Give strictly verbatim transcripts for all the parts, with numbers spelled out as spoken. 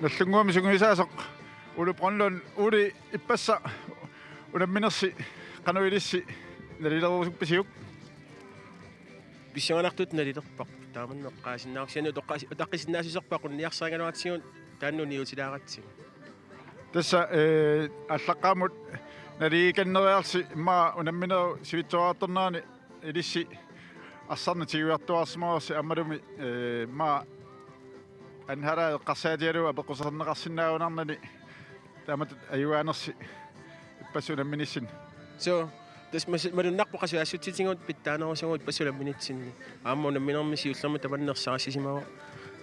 Nallunnguami sungiusaasoq Ole Brønlund, Ole, ippassaq unamminersi qanoq ilissi nalilerusuppisiuk? Pissanganartutut nalilerparput. Taamannak eqqaasinnaasarsiuk, utoqqaasi-, utaqqisinnaassuserput aqunniarsarigaluaratsigu taanna uniutilaaratsigit. Tassa, eh, aallaqqaammut naligiikannereersi immaqa unamminerup sivitsoorartornerani ilissi arsarneq tiguartuaarsimavarsi aammalumi, eh, immaqa anhara eqqarsaatigalugu apeqquserneqarsinnaagunarnani taamatut ajugaanersi ippassaq unamminissinni. Suu, tassa mas-, malunnarpoq qasujaassutsitigut pitsaanerusugut ippassaq unamminitsinni. Aamma unamminermi siullermi tamanna ersarissisimavoq.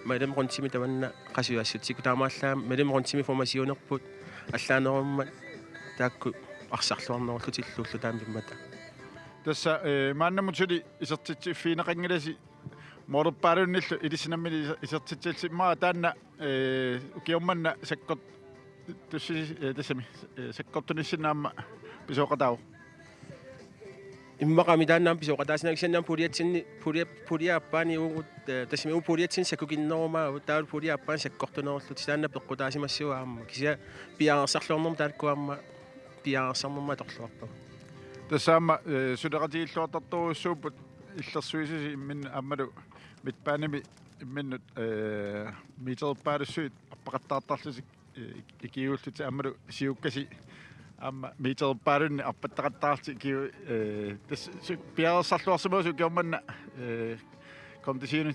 Mellem Rundimi tamanna qasujaassutsikkut taamaallaat Mellem Rundimi formationikkut allaanerummat taakku arsarluarnerullutillu ulloq taama pimmata. Tassa, eh, maannamut suli isertitsiffigineqanngilasi moorerpaalunnillu ilissi nammineq iser-, isertitsillusi immaqa taanna, eh, ukioq manna sakkor-, tussi-, eh, tassami, eh, sakkortunissinnut aamma pisooqataavoq. Immaqa aamma taanna aamma pisooqataasinnaavoq kisianni aamma puljatsinni, pulja-, puljap aappaani uagut, eh, tassami uagut puljatsinni sakkukinnerumaavugut, taavalu puljap aappaani sakkortunerullutik taanna peqqutaasimassaaq aamma. Kisianni piareersarluarnermut taakku aamma piareersarnermut atorluarpagut. Tassa aamma, eh, suleqatigilluartartorujussuupput illersuisusi imminnut aammalu midtbanemi imminnut, eh, metererpaalussuit arpaqattaartarlutik, eh, ik-, ikiuullutik aammalu siukkasi aamma metererpaalunnik arpattaqattaarlutik ikiu-, eh, tassa su-, piareersarluarsimavasi ukioq manna, eh, konditioni.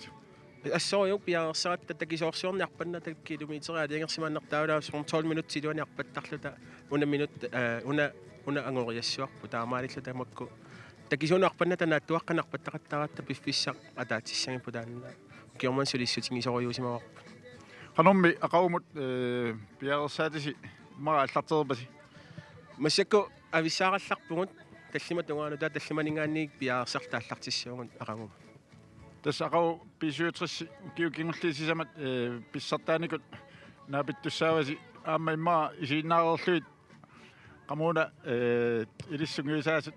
Assut uagut piareersaratta takisoorsiorneq arpannata kilometerit aalajangersimaannartaraluarput soorlu tolv minutsit iluanni arpattarluta una minut, eh, una, una angoriassavarput taamaalilluta tamakku. Takisuuneq arpannata naatsuaqqanik arpattaqattaaratta piffissaq ataatsissagippoq taanna. Ukioq manna sulissutigisorujussuusimavarput. Qanormi aqagumut, eh, piareersaatisi immaqa aallartereerpasi? Massakkut avissaarallarpugut tallimat tungaanut taava tallimaninngaanniit piareersarluta aallartissaagut aqagumut. Tassa aqagu B syvogtres ukiut kingulliit sisamat, eh, pissartaanikut naapittussaavasi aamma immaqa isiginnaareerlugit qamuuna, eh, ilissi sungiusaasut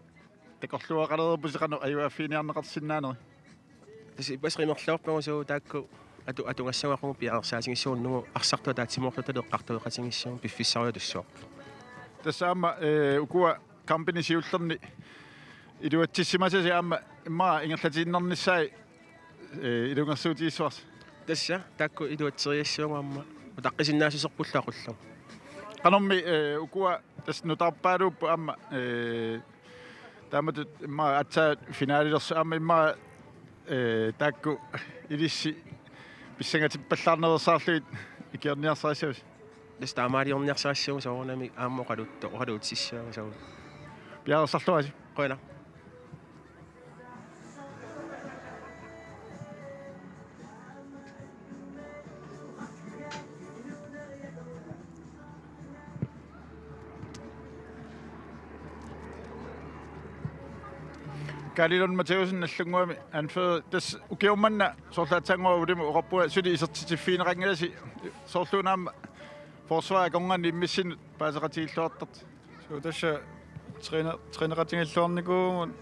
takorluugaqalereerpusi qanoq ajugaaffiginiarneqarsinnaaneri? Tassa ippassaq qimerluarpagut suu taakku atu-, atugassagaqagu piareersaatigissagunarlugu arsartut ataatsimoorluta eqqartueqatigiissaagut piffissaq ajugaassaaq. Tassa aamma, eh, ukua kampini siullerni iluatsissimasasi aamma immaqa ingerlatiinnarnissaat, eh, ilungersuutigissavarsi. Tassa taakku iluatseriassagut aamma utaqqisinnaassuserpullu aqullugu. Qanormi, eh, ukua tassa nutaarpaaluupput aamma, eh, taamatut immaqa aatsaat finalilersut aamma immaqa, eh, taakku ilissi pissangatippallaarnereersaarlugit ikiorniarsarissavasi? Tassa taamaaliorniarsarissaagut soorunami aamma oqaluutto-, oqaluutissaagut soorunami. Piareersarluarisi. Qujanaq. Kaali Lund Mathæussen Nagdlunguami anfører, tassa ukioq manna soorlu aatsaannguaq Olimut oqarpunga suli isertitsiffigineqanngilasi soorluuna aamma forsvarip akornanni immissinnut paaseqatigilluartartut. Suu tassa træne-, træneqatigilluarnikuuvugut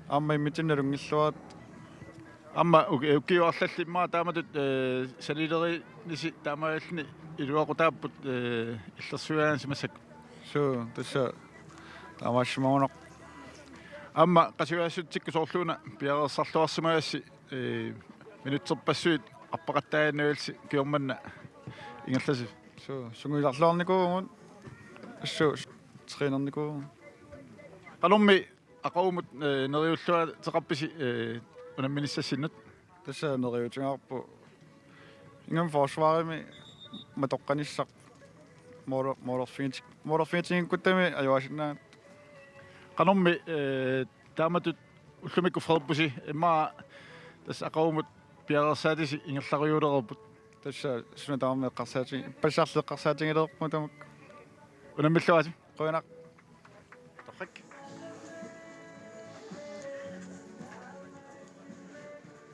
aamma immitsinnut nalunngilluartut. Aamma uki-, ukiut arlallit immaqa taamatut, eh, sanileriinisi taamaalilluni iluaqutaapput, eh, illersuiaansi massakkut. Suu, tassa taamaasimagunarpoq. Aamma qasujaassutsikkut soorluuna piareersarluarsimagassi, eh, minutserpassuit arpaqattaaginnarlusi ukioq manna ingerlassi. Suu, sungiusarluarnikuuvugut, assut trænernikuuvugut. Qanormi aqagumut, eh, neriulluateqarpisi, eh, unamminissassinnut? Tassa neriuutigaarput ingammik forsvarimi matoqqanissaq moolo-, moolorfigit-, moolorfigitigigukkuttami ajugaasinnaavat. Qanormi, eh, taamatut ullumikkut freerpusi immaqa tassa aqagumut piareersaatisi ingerlarujuulereerput? Tassa suna tamarmi eqqarsaati-, ippassarlu eqqarsaatigilereerpugut tamakku. Unammilluarisi. Qujanaq. Torrak.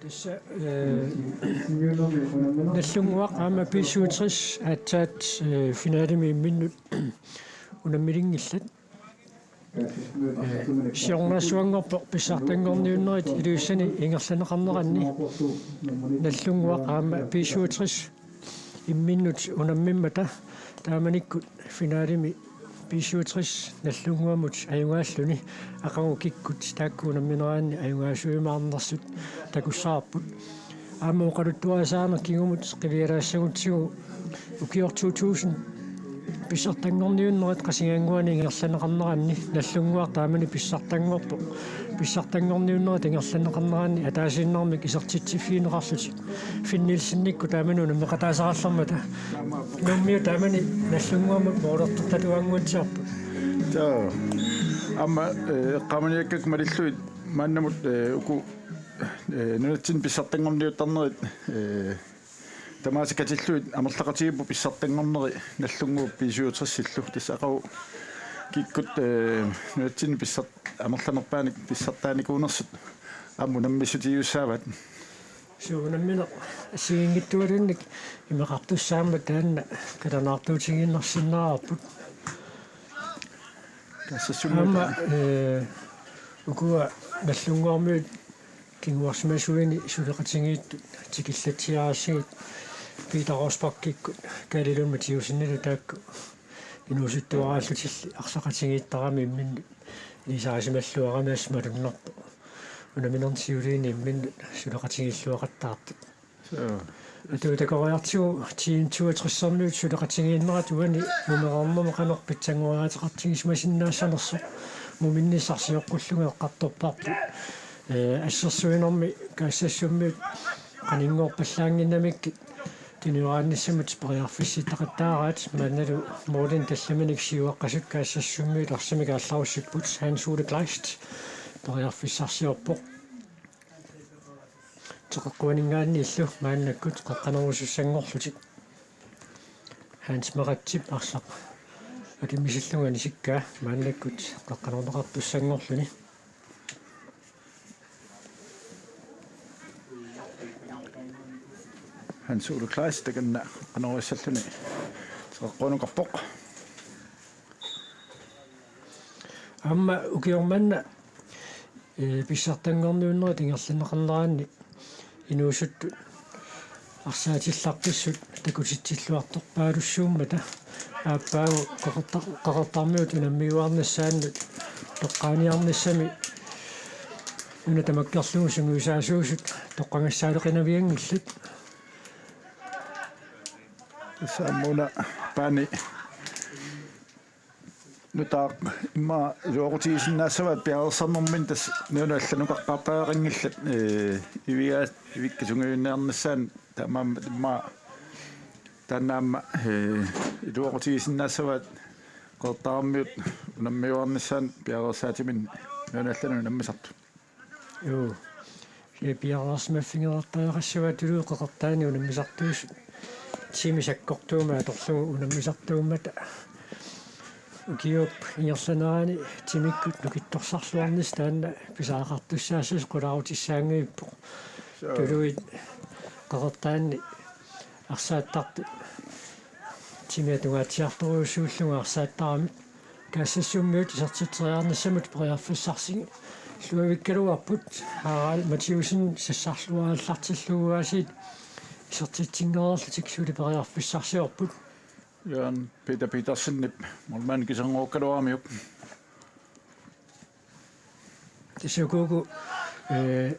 Tassa, eh, Nagdlunguaq aamma B syvogtres aatsaat, eh, finalemi imminnut unammilinngillat. Eh, siornaassuanngorpoq pissartanngorniunnerit Ilulissani ingerlanneqarneranni Nagdlunguaq aamma B syvogtres Imminnut unammimmata taamanikkut finalimi B syvogtres Nagdlunguamut ajugaalluni aqagu kikkut taakku unammineranni ajugaasuimaarnersut takussavarput. Aamma oqaluttuarisaaneq kingumut qivialaassagutsigu ukioq to tusind pissartanngorniunnerit Qasigiannguani ingerlanneqarneranni Nagdlunguaq taamani pissartanngorpoq. Pissartanngorniunnerit ingerlanneqarneranni ataasiinnarmik isertitsiffigineqarlutik Finn Nielsenikkut taamani unammeqataaseqarlermata. Nuummiut taamani Nagdlunguamut moolertortatuaannguatsiarput. Taa. Aamma, eh, eqqaamaniakkakka malillugit maannamut, eh, uku, eh, nunatsinni pissartanngorniuttarnerit, eh, tamaasa katillugit amerlaqatigiipput pissartanngorneri Nagdlunguup B syvogtresillu. Tassa aqagu kikkut, eh, nunatsinni pissart-, amerlanerpaanik pissartaanikuunersut aamma unammissutigiussaavat. Suu, unammineq assigiinngitsualunnik imaqartussaammat taanna qilanaartuutigiinnarsinnaavarput. Kaassassummiit. Aamma, eh, ukua Nagdlunguarmiut kinguarsimasuini suleqatigiittut tikillatsiaassigit Peter Rosbachkikkut Kaali Lund Mathæusenilu taakku inuusuttuaraallutilli arsaqatigiittarami imminnut ilisarisimalluarami assut malunnarpoq. Unamminerni siuliini imminnut suleqatigiilluaqattaartut. Suu. Atuutakoriartigu T N toogtressermiut suleqatigiinnerat uani mumereernermi qanoq pitsanngoriaateqartigisimasinnaassanersoq muminnissaq sioqqullugit eqqartorparput. Eh, assersuinermi Kaassassummiut qaninngorpallaannginnamikkit tunioraannissamut periarfissittaqattaaraat maannalu målinik tallaminik siuaqqasut Kaassassummiut arsamik aallarussipput Hans Ole Kleist periarfissarsiorpoq. Teqeqquaninngaanniillu maannakkut qeqqanoorujussuussanngorlutik. Hans Meretzip arsaq akimmisillugu anisikkaa maannakkut qeqqanoorneqartussanngorluni. Hans Ole Kleist takanna qeqqanoorissalluni teqeqquanukarpoq. Aamma ukioq manna, eh, pissartanngorniunnerit ingerlanneqarneranni inuusuttut arsaatillarpissut takutitsilluartorpaalussuummata aappaagu Qeqerta-, Qeqertarmiut unammiuaarnissaannut toqqaaniarnissami una tamakkerlugu sungiusaasuusut toqqagassaaleqinavianngillat. Tassa aamma una paani nutaaq immaqa iluaqutigisinnaassavaat piareersarnermini tassa nuna allanukaqqaartariaqanngillat, eh, iviga-, ivikka sungiunniarnissaannut taamaammat immaqa taanna aamma, eh, iluaqutigisinnaassavaat Qeqertarmiut unammiuaarnissaannut piareersaatiminnik nuna allanut unammisartut. Juu. Pi-, piareersimaffigereertariaqassavaat tuluit Qeqertaani unammisartuusut. Timi sakkortuummat atorlugu unammisartuummata. Ukiup ingerlanerani timikkut nukittorsarluarnissaq taanna pisariaqartussaassasoq qulaarutissaanngivippoq. Suu. Tuluit Qeqertaanni arsaattartut timi atungaatsiartorujussuullugu arsaattaramik Kaassassummiut isertitseriarnissamut periarfissarsiorluavikkaluarput Harald Mathæussen sassarluarallartillugu aasiit isertitsinngereerlutik suli periarfissarsiorput. Jaan Peter Petersenip målmandip kiserngoorukkaluaramiuk. Tassa ukuuku, eh,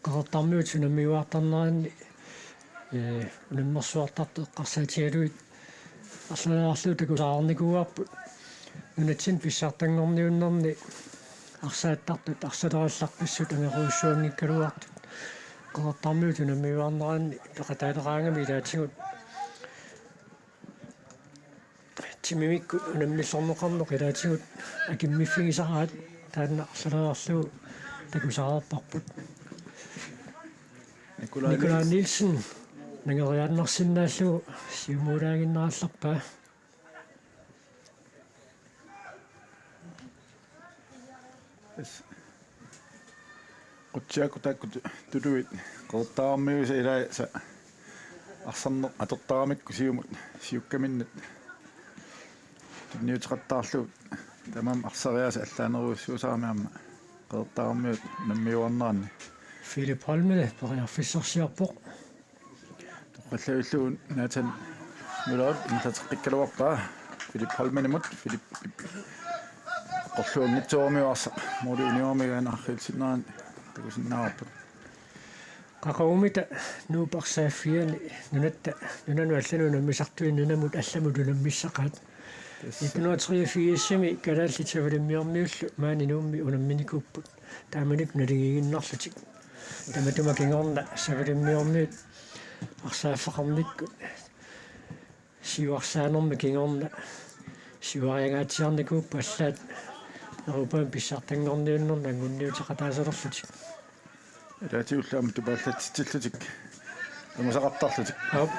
Qeqertarmiut unammiuaartarneranni, eh, unammersuartartut eqqarsaatigalugit arlaleriarlugu takusaqarnikuuarput. Nunatsinni pissartanngorniunnerni arsaattartut arsalerallarpissut angerujussuanngikkaluartut. Qeqertarmiut unammiuaarneranni peqataaleqaagami ilaatigut timimikkut unammillorneqarneq ilaatigut akimmiffigisaraat taanna arlaleriarlugu takusaqarparput. Nikolaj Nikolaj Nielsen. Nielsen nangeriaannarsinnaallugu siumuulaaginnarallarpaa. Yes. Qutsiakkut taakku tu-, tuluit Qeqertarmiuisa ilaasa arsarneq atortaramikku siumut siukkaminnut tunniuteqattaarlugu tamanna arsariaaseq allaanerujussuusarami aamma Qeqertarmiut unammiuaarneranni. Philip Holmele periarfissarsiorpoq. Qalluilluun Nathan Møller ingerlateqqikkaluarpaa Philip Holmenimut. Philip qorluanngitsooramiuk arsaq måli uniormiuk aana arriilsinnerani takusinnaavarput. Qaqugumita Nuup arsaaffiani nunatta nunanut allanut unammisartuni nunamut allamut unammissaqaat. Nitten hundrede og treogfirsimi kalaallit savalimmiormiullu maani Nuummi unamminikuupput. Taamanikkut naligiiginnarlutik. Tamatuma kingorna savalimmiormiut arsaaffeqarnikkut siuarsaanermi kingorna siuariangaatsiarnikuupput allaat Europami pissartanngorniunnerni anguniuteqataasalerlutik. Ilaatigut aamma tupaallatsitsillutik angusaqartarlutik. Aap.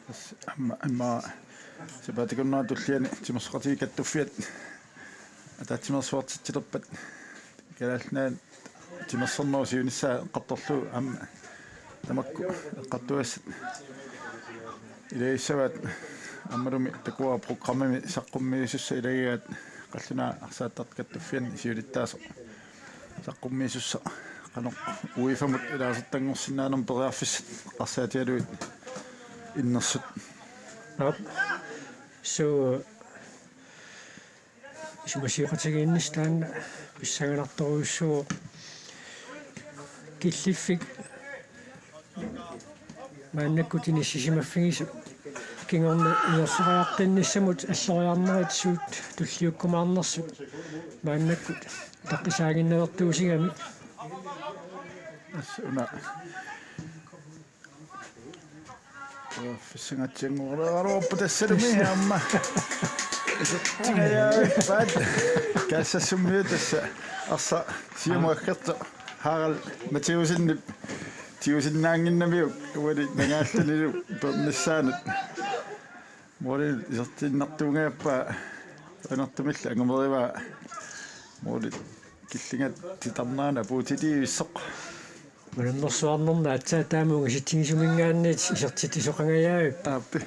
Tassa aamma, aamma sapaatip akunnera tulliani timersoqatigiit kattuffiat ataatsimeersuartitsilerpat Kalaallit Nunaanni timersornerup siunissaa eqqartorlugu aamma tamakku eqqartugassat ilagissavaat aammalumi takuara programmimi saqqummiisussat ilagigaat qallunaat arsaattartut kattuffianni siulittaasoq saqqummiisussaq qanoq UEFA-mut ilaasortanngorsinnaanermut periarfissat eqqarsaatigalugit innersut. Aap. Suu, isumasioqatigiinnissaq taanna pissanganartorujussuuvoq. Killiffik maannakkut inissisimaffigisat kingorna ingerlariaqqinnissamut alloriarnerit suut tulliukkumaarnersut maannakkut utaqqisaaginnalertuusigamik. Tassa una Pissangatsianngoraluarpoq tassalumi aamma. Isertingajaavippaat. Kaassassummiut tassa arsaq siumut aggertoq Harald Mathiussenip tigusinnaannginnamiuk uani nangaallanilu peernissaanut. Måli isertiinnartuungajappaa anartumillu angumerivaa måli killingat titarnerani apuutilivissoq. Unammersuarnermi aatsaat taama ungasitsigisuminngaanniit isertitsisoqangajaavippoq. Aappi.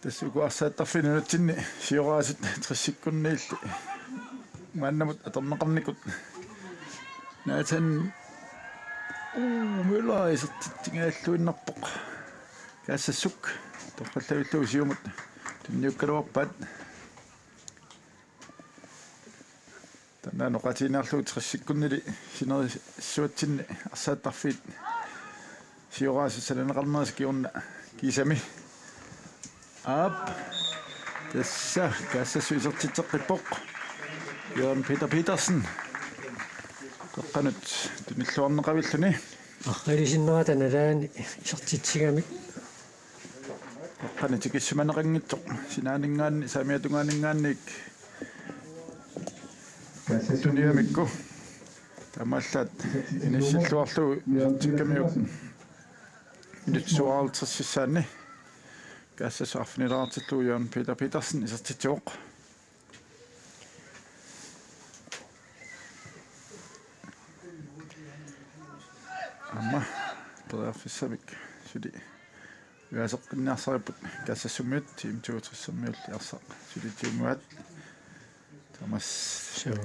Tassa uku arsaattarfiit nunatsinni sioraasut tressikkunniilli maannamut atorneqarnikut Nathan Møller isertitsingaalluinnarpoq. Kaassassuk torrallavillugu siumut tunniukkaluarpaat. Taanna oqaatigineqarlugu tressikkunnili sinerissutsinni arsaattarfiit sioraasut sananeqarnerisa kingorna kiisami. Aap. Tassa Kaassassut isertitseqqippoq. Jørgen Peter Petersen. Qeqqanut tunilluarneqavilluni. Arriilisinnera taanna nalaani isertitsigamik. Qeqqani tikissimaneqanngitsoq sinaaninngaanniit saamiatungaaninngaanniit tunigamikku. Taamaallaat inissilluarlugu isertikkamiuk ilitsuaraltississaanni Kaassassut arfinilaartillugu Jørgen Peter Petersen isertitsivoq. Aamma periarfissamik suli ujaaseqqinniarsaripput Kaassassummiut Team toogtressermiulli arsaq suli tiumaat. Thomas. Suu.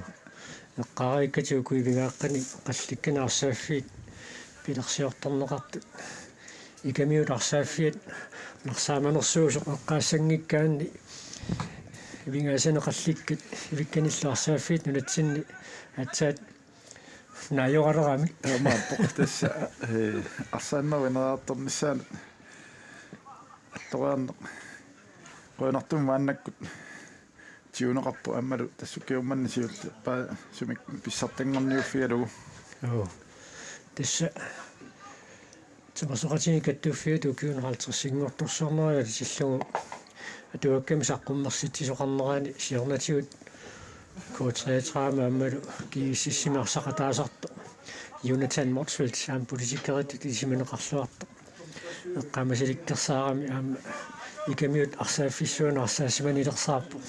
Eqqaariikkatit uku ivigaaqqani qallikkanik arsaaffiit pilersiortarneqartut. Ikamiut arsaaffiat narsaamanersuusoq eqqaassanngikkaanni ivigaasanik qallikkat ivikkanillu arsaaffiit nunatsinni aatsaat naajoralerami. Taamaappoq tassa, eh, arsaannerup ineriartornissaanut alloriarneq. Qujanartumik maannakkut tiguneqarpoq aammalu tassa ukiummanna siullerpaasumik pissartanngorniuffigalugu. Joo. Tassa timersoqatigiit kattuffiat ukiut halvtredsinngortorsuarnerat atitillugu atuakkami saqqummersitsisoqarnerani siornatigut K treogtredive aammalu G S S-imi arsaqataasartoq Jonathan Motzfeldt aamma politikeritut ilisimaneqarluartoq. Eqqaamasalikkersaarami aamma ikamiut arsaaffissuanut arsaassimanilersaarpoq.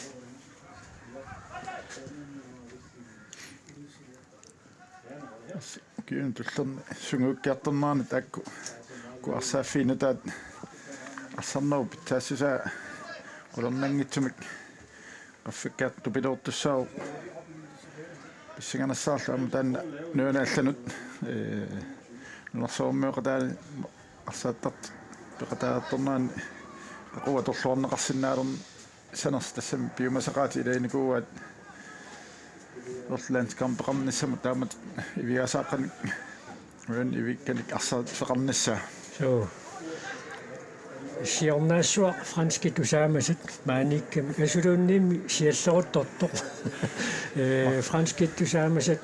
Ukiuni tullerni sungiukkiartornerani taakku uku arsaaffiit nutaat arsarnerup pitsaassusaa qularnanngitsumik qaffakkiartupiloortussaavoq. pissanganassaarlu aamma taanna nuanni allanut, ee, nunarsuarmioqataani arsaattartut peqataalertornerani aqu atorluarneqarsinnaalerneq sanersoq, tassami piumasaqaatit ilaanikuuaat North Landskampeqarnissamut taamatut ivigaasaaqqanik, uani ivikkanik arsaattoqarnissaa. Suu. Siornaassuaq franskit tusaamasat maaniikkami, asuluunniimmi sialleruttortoq. Ee, franskit tusaamasat,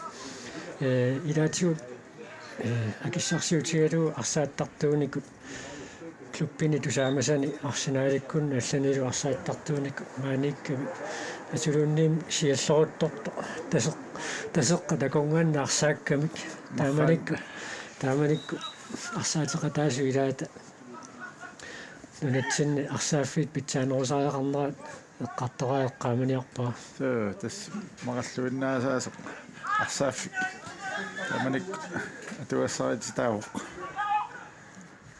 ee, ilaatigut, ee, akissarsiutigalugu arsaattartuunikut, klubbini tusaamasani Arsenalikkut allanilu arsaattartuunikut maaniikkami, asuluunniimmi sialleruttortoq, taseq-, taseqqat akornanni arsaakkamik. Taamanikkut, taamanikkut arsaateqataasut ilaata nunatsinni arsaaffiit pitsaanerusariaqarnerat eqqartoraat eqqaamaniarpara. Suu, tassa maralluinnaasaasoq arsaaffik taamanikkut atugassariititaavoq.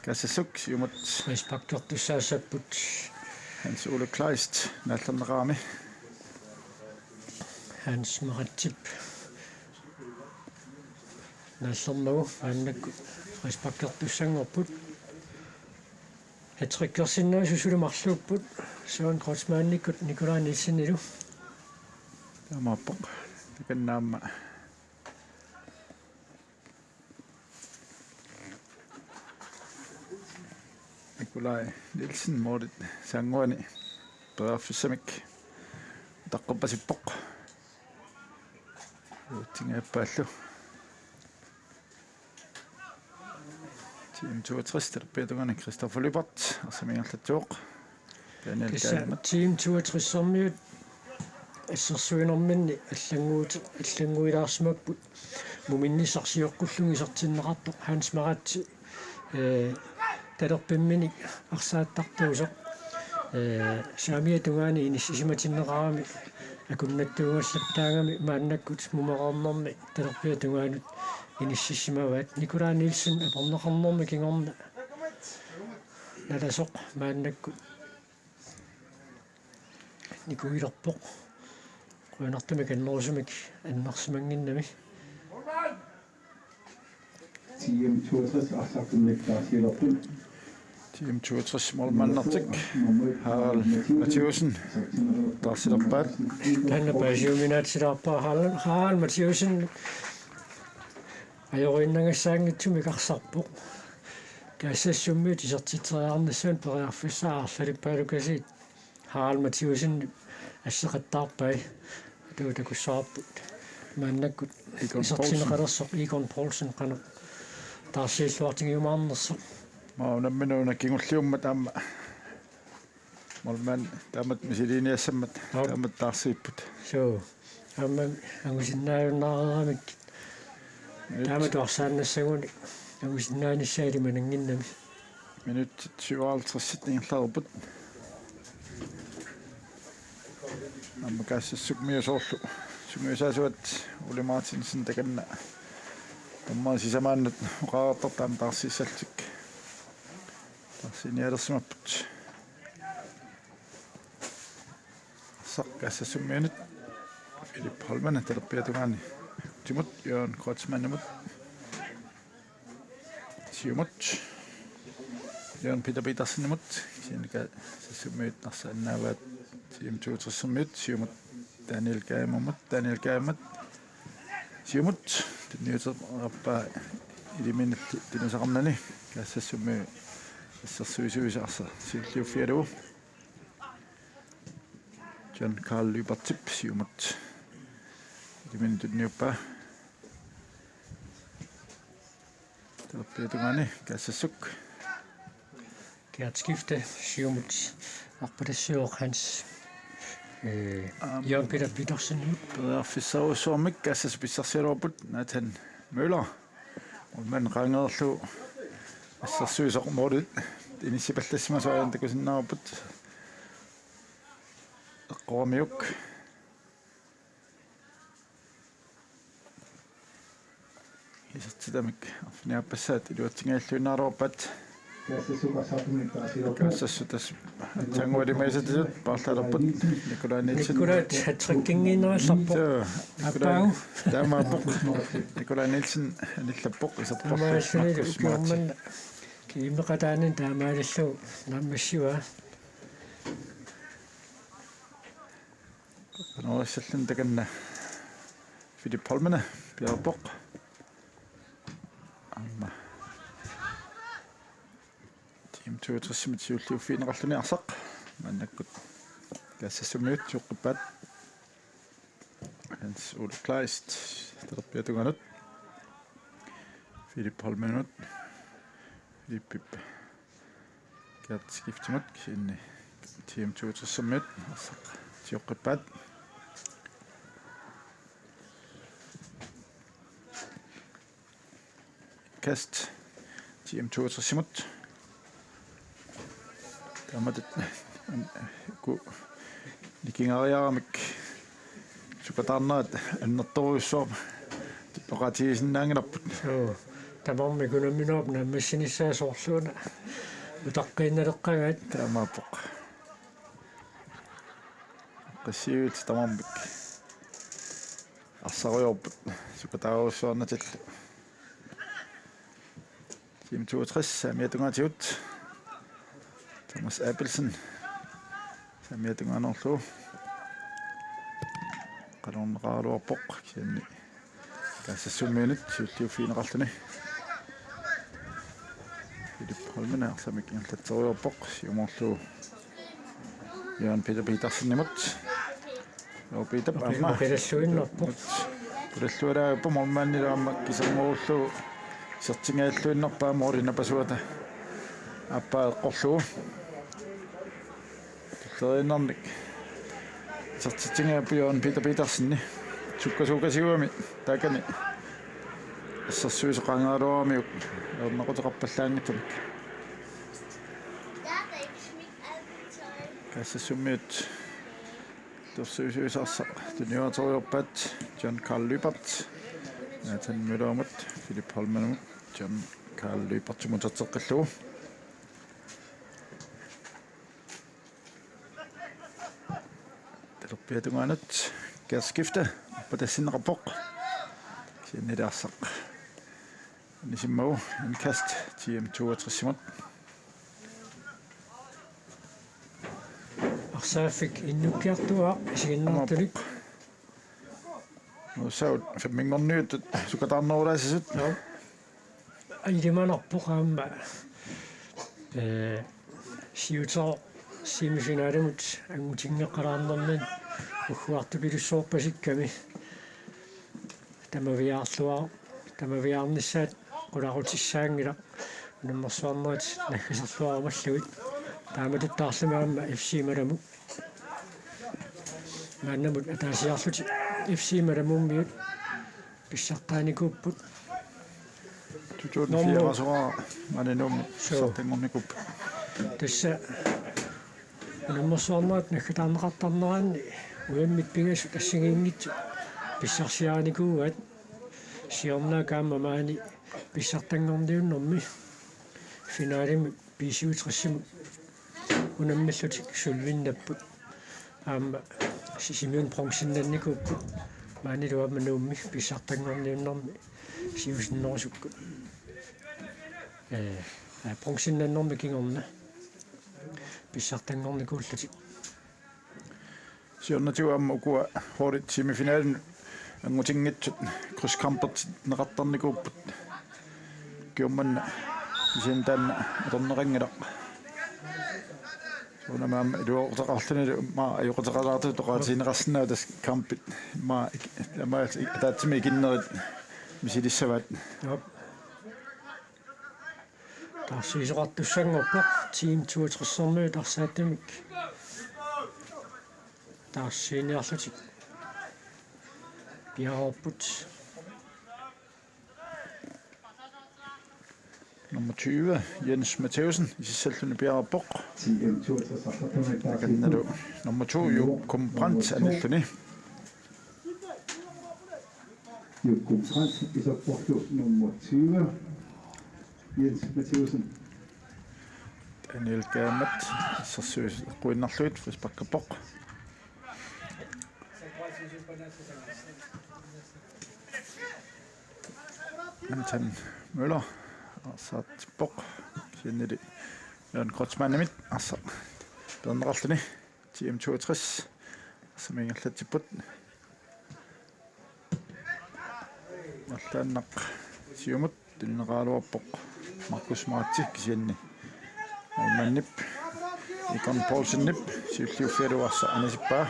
Kaassassuk siumut. Frisparkertussaassapput. Hans Ole Kleist naallerneqarami. Hans Maratsip naallermagu maannakkut frisparkertussanngorput. Hattrickersinnaasoq suli marluupput, Søren Kreutzmannikkut Nikolaj Nielsenilu. Taamaappoq. Takanna aamma Nikolaj Nielsen målit sannguani periarfissamik utaqqerpasippoq. Uutsingappaallu. Team toogtres, talerpiata tungaani Christopher Lyberth, arsaq ingerlatsivoq. Daniel Kassa Kaimat. Team toogtres-ermiut assersuinerminni allannguut-, allannguilaarsimapput. Muminnissaq sioqqullugit isertinneqartoq Hans Maratsi, ee, talerpimminik arsaattartuusoq, ee, saamiata tungaani inissisimatinneqarami akunnattuugallattaagami maannakkut mumereernermi talerpiata tungaanut inissisimavaat. Nikolaj Nielsen aporneqarnermi kingorna nalasoq maannakkut nikugilerpoq. Qujanartumik annerusumik annersimannginnami. Team toogtres arsartunik taarsilerput. Team toogtres målmandertik. Harald Mathiassen taarsilerpaat. Taanna paasiuminaatsilaarpaa Harald, Harald Mathiassen. Ajoruinnagassaanngitsumik arsarpoq. Kaassassummiut isertitseriarnissaanut periarfissaq arlalippaalukasiit Harald Mathiassen asseqattaarpai. Atuut takussavarput. Maannakkut Egon Poulsen. Isertinneqalersoq Egon Poulsen qanoq taarsiilluartigiumaarnersoq. Maa unamminuuna kingulliummat aamma. Målmand taamatut misiliiniassammat. Aap. Taamatut taarsiipput. Suu. Aamma angusinnaajunnaaramikkit. Minut. Taamatut arsaannassaguni angusinnaanissaa ilimanannginnami. Minutsit syvoghalvtreds ingerlareerput. Aamma Kaassassukmiut soorlu sungiusaasuat Ole Martinsen takanna. Tamarmik sisamaannut oqariartortut aamma taarsiissallutik. Taarsiinialersimapput. Arsaq Kaassassummiunit. Philip Holmen talerpiata tungaani. Utimut Jørgen Kreutzmannimut. Siumut. Jørgen Peter Petersenimut. Kisianni Kaassassummiut arsaannaavaat. Sium toogtres-ermiut. Siumut Daniel Kaimamut. Daniel Kaimat. Siumut. Tunniuteqarpaa iliminilli tunisaqarnani. Kaassassummiut assersuisuisa arsaq siulliuffigalugu. John Karl Lyberthip siumut. Iliminut tunniuppaa. Talerpiata tungaani Kaassassuk. Gert Skifte siumut arpatassiooq Hans, ee, aamma Jørgen Peter Petersen. Periarfissarujussuarmik Kaassassut pissarsigaluarput Nathan Møller. Målmand qaangerlugu assersuisoq målit inissipallassimasoq aajuna takusinnaavarput. Eqqoramiuk. Isertitamik arfiniaappassaat iluatsinngilluinnaruarpaat. Kaassassut tassa aatsaannguaq ilimagisatut paarlaalerput Nikolaj Nielsen. Nikolaj hattrickinngiinnarallarpoq. Suu, Nikolaj. Aappaagu. Taamaappoq. Nikolaj Nielsen anillappoq iserporlu. Taamaalillunilu Markus Martin. Ukiormanna kiimmeqataanin taamaalillugu naammassivaa. Qanoq issallun takanna Philip Holmene piareerpoq. Aamma Team toogtresimit siulliuffigineqarluni arsaq. Maannakkut Kaassassummiut sioqqippaat. Hans Ole Kleist talerpiata tungaanut. Philip Holmenut. Philip Gertskiftimut kisianni Team toogtresimmiut arsaq sioqqippaat. Kast Team toogtresimut. Taamatut ku nikingariaramik sukataarnerat annertoorujussuarmik oqaatigisinnaanngilarput. Suu, tamarmik unamminerup naammassinissaa soorluuna utaqqiinnaleqqagaat. Taamaappoq. Qissiuit tamarmik arsarujoorput sukataarujussuarnatillu. Team toogtres, saamiata tungaatigut. Thomas Abelsen, saamiata tungaanoorlugu. Qalorneqaraluarpoq, kisianni Kaassassummiunit siulliuffigineqarluni. Philip Holmene arsamik ingerlatserujoorpoq, siumoorlugu Jørgen Peter Petersenimut. Jørgen Peter aamma. Oqilalluinnarpoq. Oqilalluinnarpoq målmandilu aamma kisermorullugu isertingajalluinnarpaa måli napasuata aappaa eqqorlugu. Tulleriinnarnik isertitsingajappoq Jørgen Peter Petersenip. Sukkasuukasiugami taakani assersuisoq qaangeeraluaramiuk ernequteqarpallaanngitsumik. Kaassassummiut torsiusuisaarsa tunniuatorujorpaat John Karl Lyberth. Nathan Møllerimut, Philip Holmenimut, John Karl Lyberthimut atseqqillugu. Talerpiata tungaanut Gertskifte arpatassinneqarpoq. Kisianni arsaq anisimmagu indkast T M toogtresimut. Arsaaffik innukkiartuaaq isiginnaartulik. Nuussagut femminngorniuttut sukataarnerulaassasut. Joo. Ilimanarpoq aamma. Ee, siuteq semifinalimut angutinngeqqalaarnermi ugguartupilussoorpasikkami. Tamaviaarlua-, tamaviaarnissaat qularutissaanngilaq. Unammersuarnerit naggaserluarumallugit. Taamatuttaarlumi aamma F C Malamut. Maannamut ataasiarlutik F C Malamummiut pissartaanikuupput. Tutut normu- fiamasora maani Nuummi. Suu. Pissartanngornikuupput. Tassa unammersuarnerit naggataarneqartarneranni ujammik pingasut assigiinngitsut pissarsiarinikuuaat. Siornaak aamma maani pissartanngorniunnermi finalimi B syvogtresimut unammillutik sølvinnapput. Aamma Sisimiuni bronzennannikuupput. Maanilu aamma Nuummi pissartanngorniunnermi siusinnerusukkut. Ee, aa, bronzennannermi kingorna pissartanngornikuullutik. Siornatigut aamma ukua holdit semifinalinut angutinngitsut krydskampertinneqartarnikuupput. Ukiormanna kisianni taanna atorneqanngilaq. Soorunami aamma iluaquteqarlunilu immaqa ajoquteqalaartutut oqaatigineqarsinnaavoq tassa kampit immaqa ik-, tamaasa ik-, ataatsimik ikinnerit misilissavaat. Joo. Taarsiisoqartussanngorpoq Team toogtresermiut arsaattumik taarsiiniarlutik piareerput. Nummer tyve, Jens Mathæussen, isissalluni piareerpoq. Takannalu nummer to, Jokum Brandt, anilluni. Jokum Brandt, iserporlu nummer tyve, Jens Mathæussen. Daniel Gamat, assersuisut eqquinnarlugit, frisparkerpoq. Anton Møller, arsaq tippoq. Kisiannili Jørgen Kreutzmannimit, arsaq peerneqarluni. T M toogtres, arsaq ingerlatsipput. Allaannaq siumut tunineqaraluarpoq Markus Maatsi kisianni Almannip Ikon Poulsenip siulliuffigalugu arsaq anisippaa.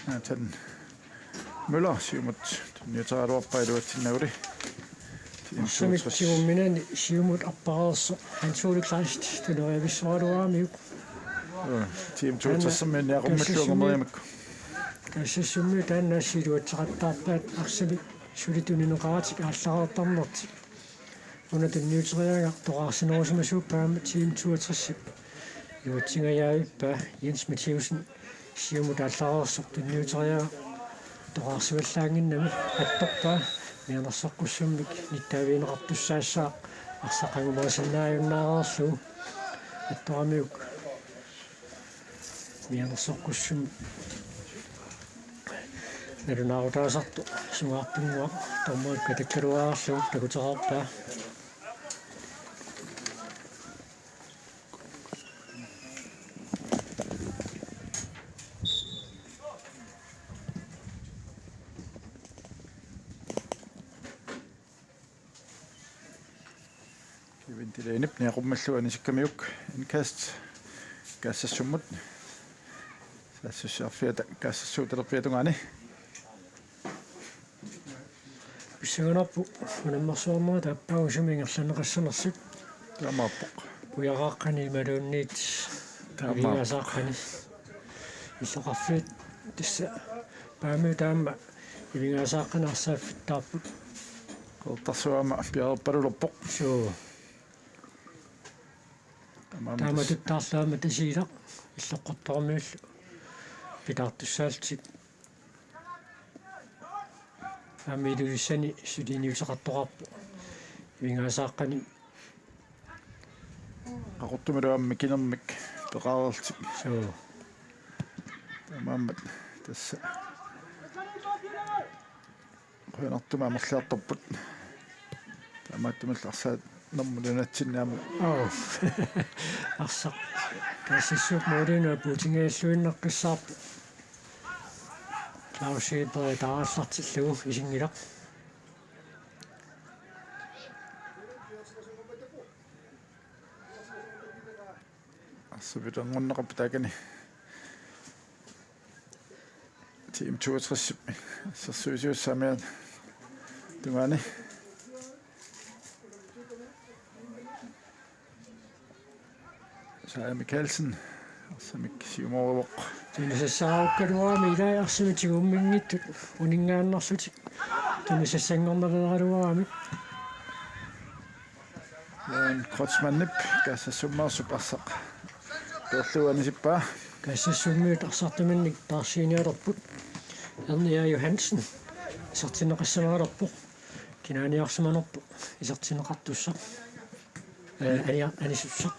Nathan Møller siumut tunniutaraluarpaa iluatsinnaguli. Arsamik tigumminani siumut appareersoq Hans Ole Kleist tuneriavissoraluaramiuk. T M toogtres-ermiut niaqummallugu angumeriamakku. Kaassassummi taanna assigiiluatseqattaarpaat arsamik suli tunineqaratik aallareertarnertik. Una tunniuteriagaq toqaarsinerusimasuuppaa aamma T M toogtres-ip iluatsingajavippaa Jens Mathiussen siumut aallareersoq tunniuteriagaq toqaarsivallaannginnami attorpaa mianersoqqussummik nittaavigineqartussaassaaq arsaq angumerisinnaajunnaarlugu attoramiuk mianersoqqussummik nalunaarutaasartoq sungaartunnguaq dommerip katakkaluarlugu takuteqarpaa. Kevin Delaneyp niaqummallugu anisikkamiuk indkast Kaassassummut. Saassussiorfiata Kaassassuup talerpiata tungaani. Pissanganarpoq unammersuarnerit aappaagu sumi ingerlanneqassanersut. Taamaappoq. Pujaqaaqqani imaluunniit Taamaappoq. Ivigaasaqqani. Illoqarfiit tassa Paamiut taama ivigaasaqqani arsaaffittaarput. Qeqertarsuarmi piareerpalulerpoq. Suu. Taamaammat tassa. Taamatuttaarluammat Tasiilaq Illoqqortoormiullu pitaartussaallutik. Aamma Ilulissani suliniuteqartoqarpoq. Ivigaasaqqani. Qaqortumilu aamma mikinermik peqareerlutik. Suu. Taamaammat tassa. Qujanartumik amerliartorput. Taamaattumillu arsaanermut nunatsinni aamma. Oo. Arsaq. Kaassassuup måliunut apuutingajalluinnaqqissaarpoq. Claus Sjöberg taarallartillugu isinngilaq. Arsaq pilerngorneqarpoq taakani. T M toogtres assersuisiussaamiata tungaani. Saja Mikkelsen, arsamik siumooruvoq. Tunisassaarukkaluarami ilai arsamik tigumminngitsut uninngaannarlutik. Tunisassanngornaleraluarami. Jan Kreutzmannip Kaassassummeersup arsaq peerlugu anisippaa. Kaassassummiut arsartuminnik taarsiinialerput. Ernia Johansen isertinneqassamaalerpoq. Kinaaniarsimanerpoq isertinneqartussaq. Ee, ania-, anisussaq.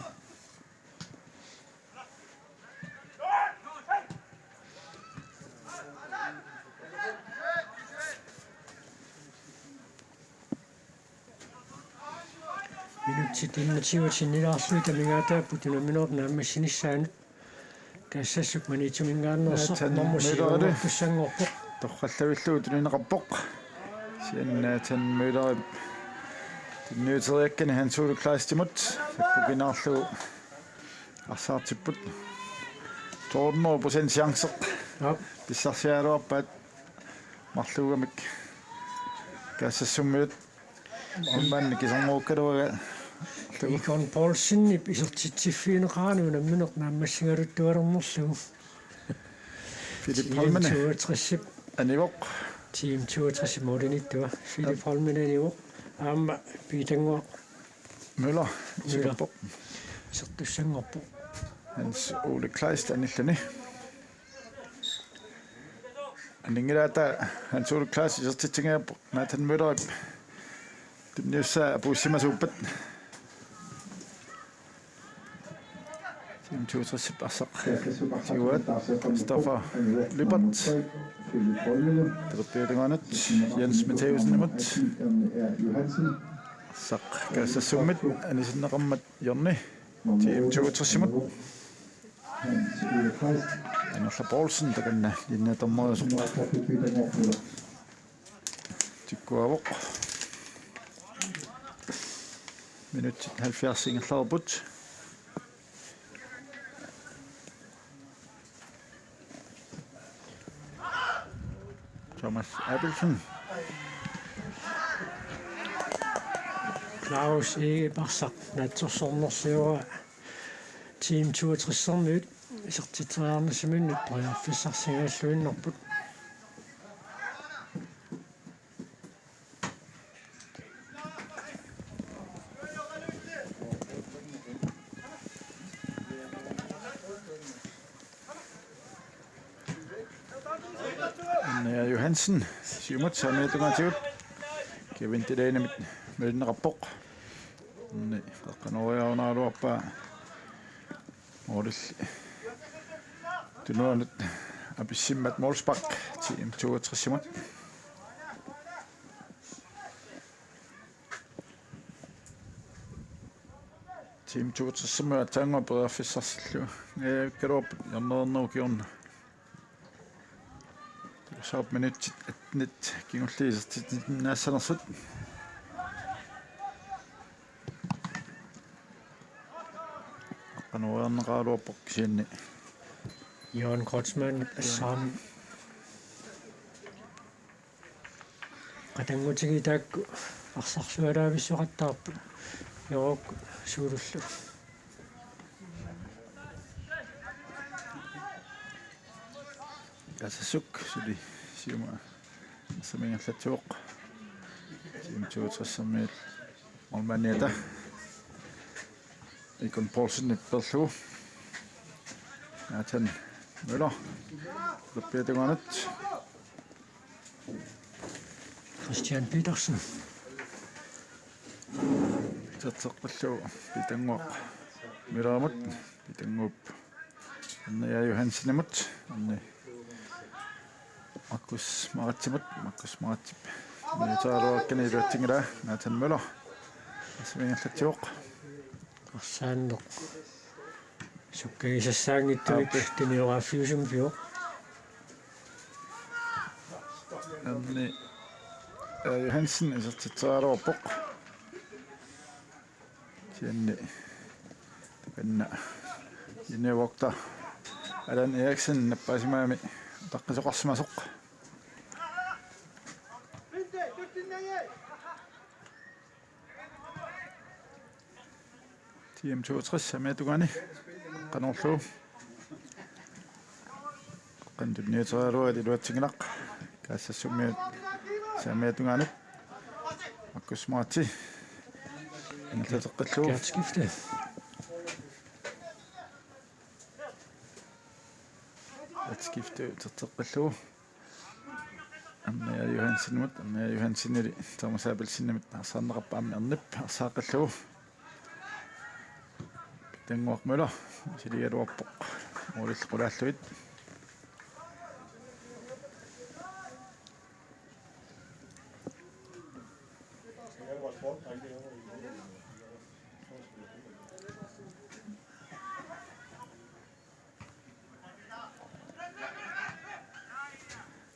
Minutsit enogtyve sinnilaarlugit amigaataapput unamminerup naammassinissaanut. Kaassassup Maniitsuminngaanneersoq Nathan Møllerip normusiuunertussanngorpoq. Torrallavillugu tunineqarpoq. Kisianni Nathan Møllerip tunniuteriakkani Hans Ole Kleistimut sakkukinaarlugu arsaartipput. To hundrede procent chance. Aap. Pissarsiaraluarpaat marluugamik Kaassassummiut. Aamma kisarngorukkaluaga. Ikon Poulsenip isertitsiffigineqarani unammineq naammassigaluttualernerlugu. Philip Holmen. Team toogtres. Anivoq. Team toogtres målimiittuva. Philip Holmen anivoq. Aamma Piitannguaq Møller. Møller. Isikappoq. Isertussanngorpoq. Hans Ole Kleist anilluni. Anninngilaata Hans Ole Kleist isertitsinngilaq Nathan Møllerip tunniussaa apuussimasuuppat. Team toogtres arsaq tiguaat. Christoffer Lyberth. Terpia tungaanut Jens Mathæussenimut. Arsaq kaassaassummit anisinneqarmat hjørne. Team toogtres-imut. Inerla Poulsen takanna linjedommeriusoq. Tikkuavoq. Minutsit halvfjerds ingerlareerput. Thomas Abelsen. Claus Egede arsaq naatsorsornersiora Team toogtres-ermiut isertitseriarnissaminnut periarfissarsigalluinnarput. Anne Johansen, siumut saamiata tungaatigut. Kevin Delaneymiit malinneqarpoq. Anne qaqqanooriarunaagaluarpaa. Målilli tunuanut apissimmat målspark Team toogtres-imut. Team toogtres-ermiut aatsaannguaq periarfissarsillugu. Ee, kaluarput hjørneernerup kingorna. Takussavarput minutsit attenit kingulliit isertitsisinnaassanersut. Qaqqanooriarneqaraluarpoq kisianni. Jørgen Kreutzmann, Assam. Qatanngutigiit taakku arsarsualaavissoqattaarput. Joruk suulullu. Kaassassuk suli siumut arsaq ingerlatsivoq. Team toogtres-ermiut målmandiata Egon Poulsenip peerlugu. Nathan Møller. Terpia tungaanut. Christian Petersen. Iserteqqillugu Piitannguaq Møllerimut. Piitannguup Anne Johansenimut. Anne Markus Maratsimut. Markus Maratsip. Niutaaluakkani iluatsinngilaa Nathan Møller. Arsaq ingerlatsivoq. Arsaanneq. Sukkagisassaanngitsunik. Aap. Tunioraaffiusumpivoq. Anne, øh, Johansen isertitseriaraluarpoq. Kisianni takanna linjevogter Allan Eriksen nappaasimagami utaqqisoqarsimasoq. Team toogtres saamiata tungaani. Qanorlu. Qantunniuteriaraluaat iluatsinngilaq. Kaassassummiut saamiata tungaanut. Markus Maratsi. Ingerlateqqillugu. Gert skifte. Gert skifte iserteqqillugu. Anne Johansenimut, Anne Johansenili Thomas Abelsenimit arsaarneqarpoq, aamma Ernip arsaaqqillugu. Piitannguaq Møller misiligaluarpoq målillu qulaallugit.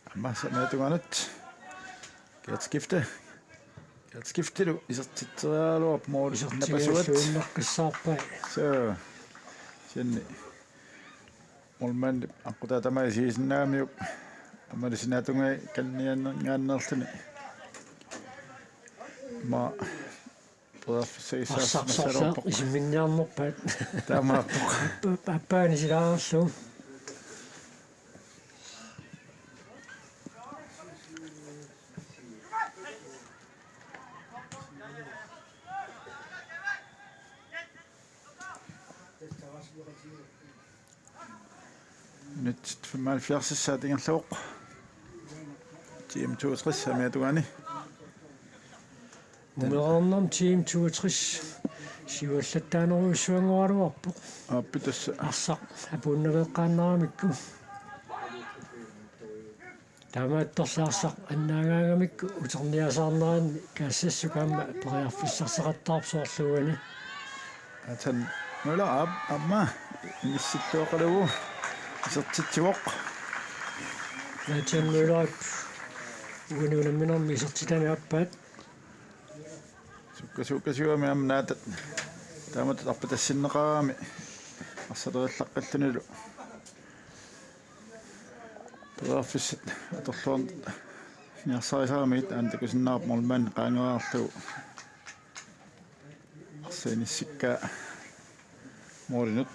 Aamma saamiata tungaanut. Gert skifte. Gert skiftelu isertitseriaraluarpoq målip napasuat. Isertitseriaraluarpoq. Suu. Kisianni målmandip aqqutaa tamaat isigisinnaagamiuk aamma sinaata tungaanut kanniannerngaanerluni. Aamma periarfissagissaarsimassaluarpoq. Arsaq sorleq isimminniarnerpaat. Taamaappoq. Appa-, appaani silaarlugu. Minutsit femoghalvfjerds ingerlavoq. T M toogtres saamiata tungaani. Umereernermi T M toogtres siuallattaanerujussuanngoraluarpoq. Aappi tassa. Arsaq apuunnaveeqqaannaramikku. Taamaattorli arsaq annaagaangamikku uterniasaarneranni Kaassassuk aamma periarfissarseqattaarpoq soorlu uani. Nathan Møller aap, aamma inissilluaqalugu isertitsivoq. Nathan Møllerip uani unamminermi isertitani aappaat. Sukka-, sukkasuumik aamma Naataat taamatut arpatassinneqarami arsaq teriallaqqillunilu. Periarfissat atorluarniarsarisaramigit aamma takusinnaavarput målmandi qaangereerlugu. Arsaq inissikkaa målinut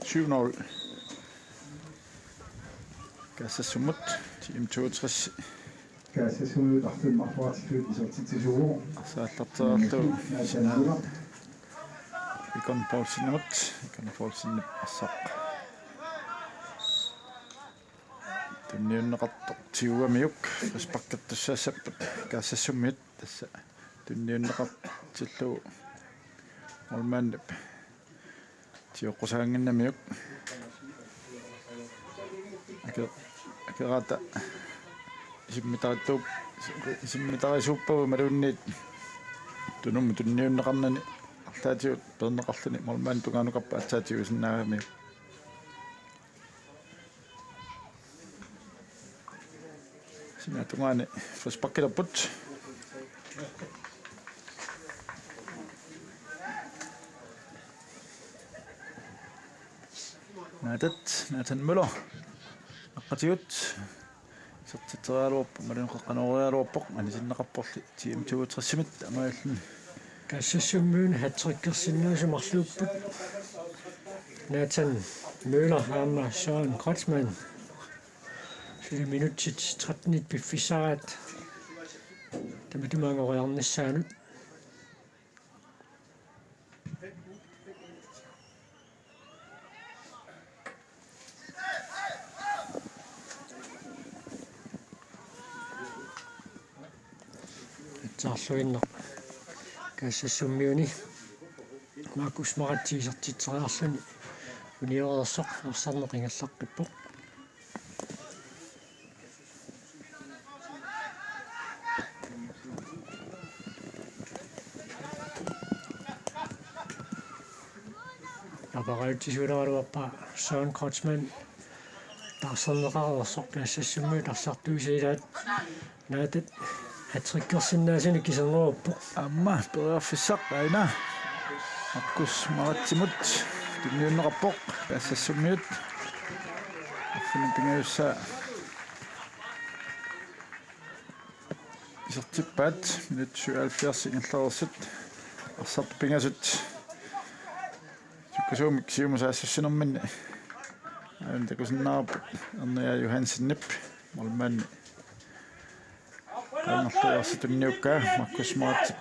syv nul. Kassassummut T M toogtres. Kassassummut arfineq-marloriartigut isertitsisuuvoq. Arsaq aallartereerlugu. Naataat Møller. Ikon Poulsenimut, Ikon Poulsenip arsaq tunniunneqartoq tigugamiuk, frisparkertussaassapput Kassassummiut, tassa tunniunneqartillugu målmandip tigusaannginnamiuk. Ake-, Akerata isimmitarituup-, isimmitarisuuppagu imaluunniit Tunummut tunniunneqarnani arlaatigut peerneqarluni målmandip tungaanukarpat aatsaat tigusinnaagamiuk. Sinaata tungaani frisparkilerput. Naataat, Nathan Møller. Aqqatigut. Isertitseriaraluarpoq, imaluunniit qaqqanooriaraluarpoq, anisinneqarporli T M toogtresimit angajalluni. Kassassummiuni hattrickersinnaasut marluupput. Nathan Møller aamma Søren Kreutzmann. Suli minutsit trettenit piffissaraat. Tamatuma angoriarnissaanut. Aatsaarluinnaq Kassassummiuni Markus Maratse isertitseriarluni unioreersoq arsarneq ingerlaqqippoq. Naparajutsisuleraluarpaa Søren Kreutzmann taarserneqareersoq Kassassummit arsartuisa ilaat Naataat hattrickersinnaasunik kiserneruuppoq. Aamma periarfissaq aina Markus Maratsimut tunniunneqarpoq Kassassummiut. Arfineq-pingajussaa isertippaat minut syvoghalvfjerds ingerlareersut arsartut pingasut. Sukkasuumik siumut saassussinerminni aajuna takusinnaavarput Erni A. Johansenip målmandi qaangerluinnarsi tunniukkaa Markus Maratsip.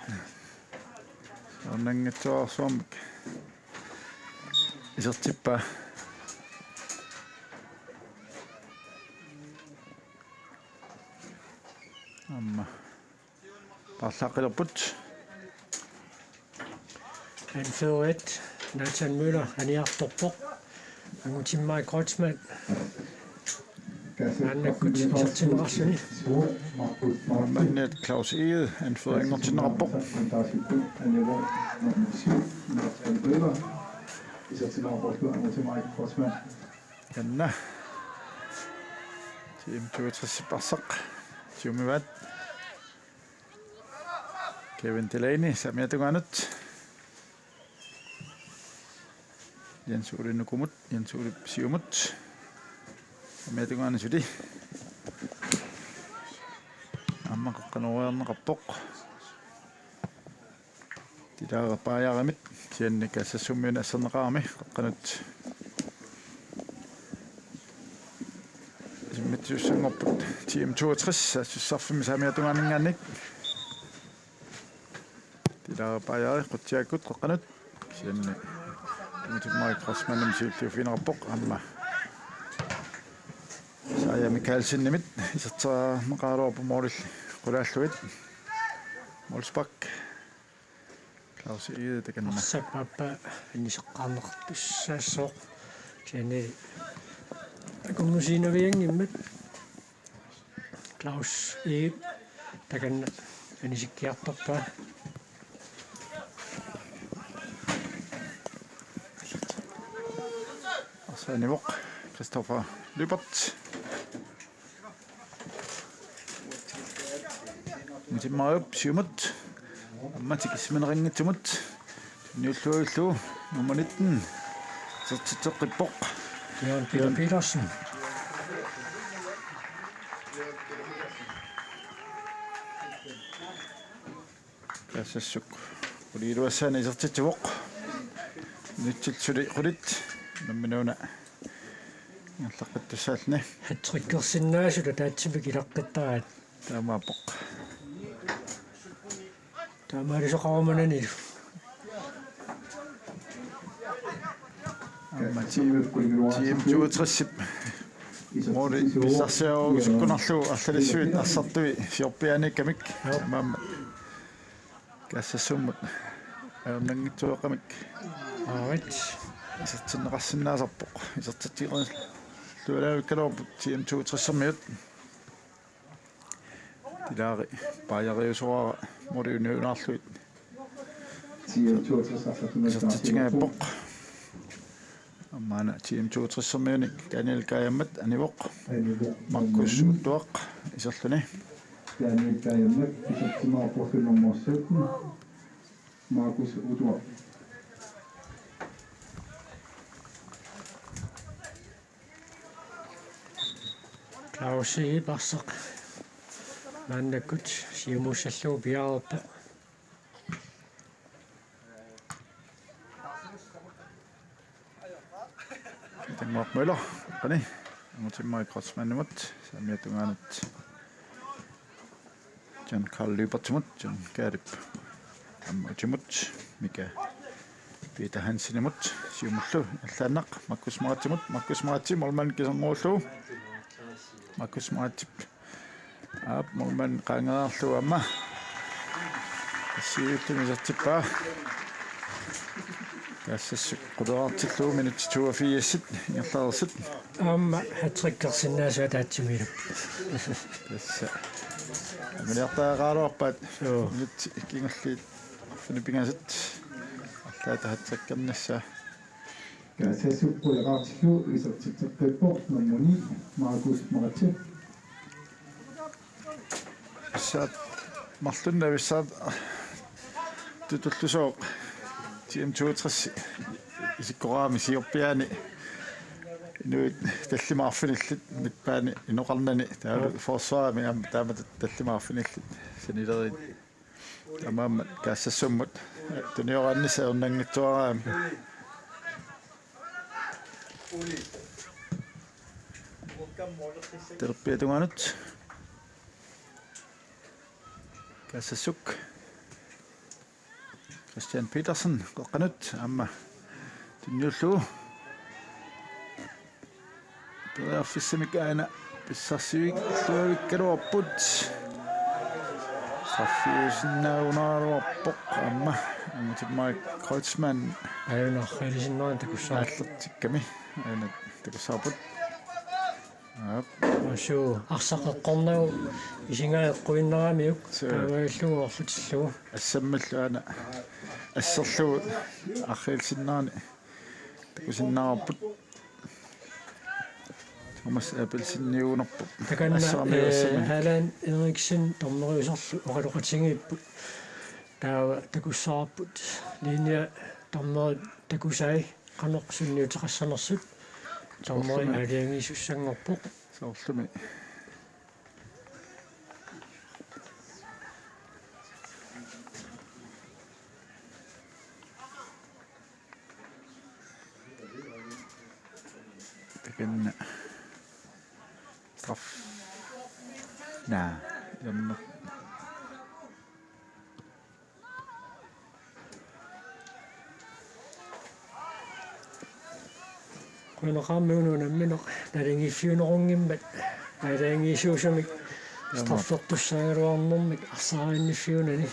Aannanngitsuarsuarmik isertippaa. Aamma paarlaaqqilerput. Anfører et, Nathan Møller, aniartorpoq. Angutimmarik Kreutzmann. Maannakkut isertinneqarluni. Målmandit Claus Egede, anfører angutinneqarpoq. Anna. T M toogtresip arsaq siumivaat. Kevin Delaney saamiata tungaanut. Jens Ole Nukumut, Jens Ole siumut. Saamiata tungaanut suli. Aamma qaqqanooriarneqarpoq. Tilaara Paajarimit, kisianni Kassassummiuni asserneqarami, qaqqanut isimmitsisussanngorput T M toogtres, saassussarfimmi saamiata tungaaninngaanniit. Tilaara Paajari, Qutsiakkut, qaqqanut, kisianni Timmarik Kreutzmannimit siulliuffigineqarpoq aamma. Saja Mikaelsenimit isertitseriarneqaraluarpoq målilli qulaallugit. Målspark. Claus Egede takanna. Arsaq aappaat aniseqqaarneqartussaassooq. Kisianni akunnusiinavianngimmat Claus Egede takanna anisikkiartorpaa. Arsaq anivoq Christopher Lyberth. Timmarup siumut. Aamma tikissimineqanngitsumut. Tunniulluarlugu nummer nitten. Isertitseqqippoq. Jørgen Peter Petersen. Kaassassuk qulit iluassaanik isertitsivoq. Minutsit suli qulit unammineq una ingerlaqqittussaalluni. Hattrickersinnaasut ataatsimik ilaqqittaraat. Taamaappoq. Taamaalisoqarumananilu. Aamma T M, T M toogtres-ip måli pissarsiarusukkunarlugu arlalissuit arsartui siorpiaaniikkamik. Joo. Aamma Kaassassumut ajornanngitsuaqqamik. Aarit. Isertinneqarsinnaasarpoq. Isertitsigineqarlualaavikkaluarput T M toogtres-ermiut. Tilaari paajariusoraara måli uniunaarlugit. Isertitsingajappoq. Aamma una T M toogtres-ermiunik Daniel Kajammat anivoq. Markus Utuaq iserluni. Daniel Kajammat isertitsimaarporlu nummer sytten. Markus Utuaq. Claus Egede arsaq maannakkut siumussallugu piareerpoq. Denmark Møller, qani, Timmarik Kreutzmannimut, saamiata tungaanut John Carl Lyberthimut, John Kaalip aamma utimut, Mika Peter Hansenimut, siumullu allaannaq Markus Maratsimut, Markus Maratsi, målmand kiserngorullugu, Markus Maratsip Aap, målmand qaangereerlugu aamma. Assigiinngitsunik isertippaa. Kaassassuk quleraartillugu minutsit toogfirs ingerlareersut. Aamma hattrickersinnaasut ataatsimiillu. Tassa. Aamma niartariaqaraluarpaat. Joo. Minutsit kingulliit arfineq-pingasut. Arlaata hattrickernissaa. Kaassassuk quleraartillugu isertitseqqippoq nummer ni, Markus Maratsi. Pissaat marlunnik pissaat tutullusooq T M toogtres isikkoqarami siorpiaani inuit tallimat arfinillit midtbane inoqarnani taavalu forsvarimi aamma taamatut tallimat arfinillit sanileriit. Taamaammat Kaassassumut tunioraanni siornanngitsuaraami. Terpia tungaanut. Kaassassuk. Christian Petersen, qeqqanut, aamma tunniullugu. Periarfissamik aana pissarsivikkaluarput. Straffiusinnaagunaraluarpoq aamma. Aamma Timmarik Kreutzmann. Aajuna arlalisinnerani takussaarput. Aallertikkami. Aajuna takussaarput. Aap. Asu arsaq eqqornagu isigaa eqquinnaramiuk. Suu. Taamaalillugu orlutillugu. Assammillu aana asserlugu arlalisinnerani takusinnaavarput. Thomas Abelseniugunarpoq. Takanna, assammillu, eh, assammillu. Allan Eriksen dommeriusorlu oqaloqatigiipput. Taava takussavarput linje dommeri takusai qanoq sunniuteqassanersut. Dommeri aalajangiisussanngorpoq. Soorlumi. Takanna. Straf. Naa, jamma. Qujanaqaaq una unammineq naligiiffiunerunngimmat aalajangiisuusumik straffertussaagaluarnermik arsaarinniffiunani.